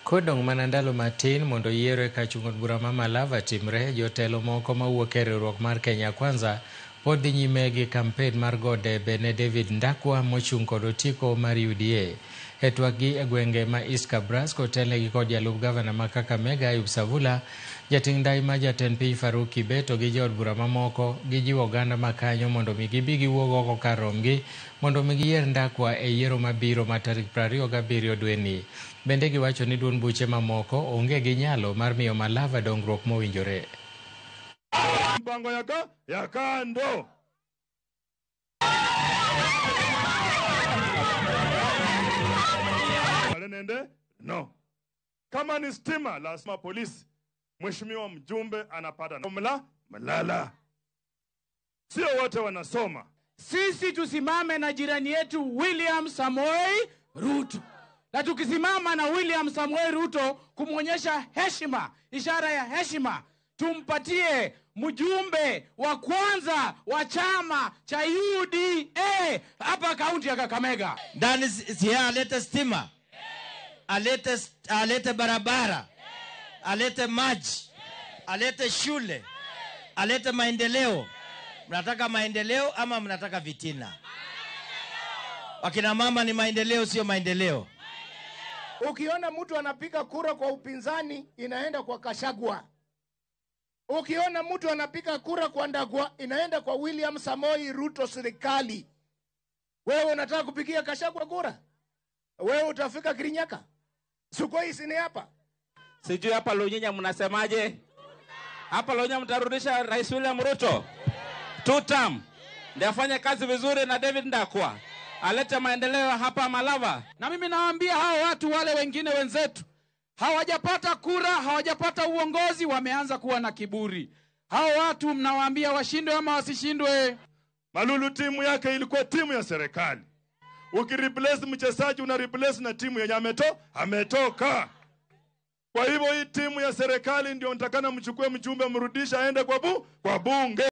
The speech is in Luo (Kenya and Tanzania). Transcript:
Kodong' mana ndalo matin mondo yiero e kar chung' od bura ma Malava timre, jotelo moko mawuok e riwruok mar Kenya Kwanza pod dhi nyime gi kampen mar go debe ne David Ndakwa mochung' kod otiko mar UDA. E twak gi e gwenge ma East Kabras kotelnegi kod jalup gavana ma Kakamega Ayub Savula, jating' ndai ma jatend piny Faruk Kibet gi jood bura mamoko gijiwo oganda ma kanyo mondo mi gibi giwuog oko kar romgi mondo mi giyier Ndakwa e yiero mabiro ma tarik 27 dweni. Bende giwacho ni duond buche mamoko onge gi nyalo mar miyo Malava dongruok mowinjore. Mpango ya kando. Nende no. Kama ni stima lazima polisi. Mheshimiwa mjumbe anapata na mlala. Sio wote wanasoma. Sisi tusimame na jirani yetu William Samoei Ruto. Na tukisimama na William Samoei Ruto kumuonyesha heshima, ishara ya heshima, tumpatie mjumbe wa kwanza wa chama cha UDA hapa kaunti ya Kakamega. Ndani si alete stima, alete barabara, alete maji, alete shule, alete maendeleo. Mnataka maendeleo ama mnataka vitina? Wakina mama, ni maendeleo sio maendeleo? Ukiona mtu anapiga kura kwa upinzani inaenda kwa Kashagwa. Ukiona mtu anapiga kura kwa Ndagwa inaenda kwa William Samoei Ruto serikali. Wewe unataka kupigia Kashagwa kura? Wewe utafika Kirinyaka? Sukoi sini hapa. Sijui hapa Lunyenya mnasemaje? Hapa Lunyenya mtarudisha Rais William Ruto 2 term. Ndiye afanye kazi vizuri na David Ndakwa. Alete maendeleo hapa Malava. Na mimi nawaambia hao watu wale wengine wenzetu hawajapata kura, hawajapata uongozi, wameanza kuwa na kiburi. Hao watu mnawaambia washindwe ama wasishindwe? Malulu timu yake ilikuwa timu ya serikali. Ukireplace mchezaji una replace na timu yenye ametoka. Kwa hivyo hii timu ya serikali ndio nitakana mchukue mjumbe mrudisha aende kwa bunge.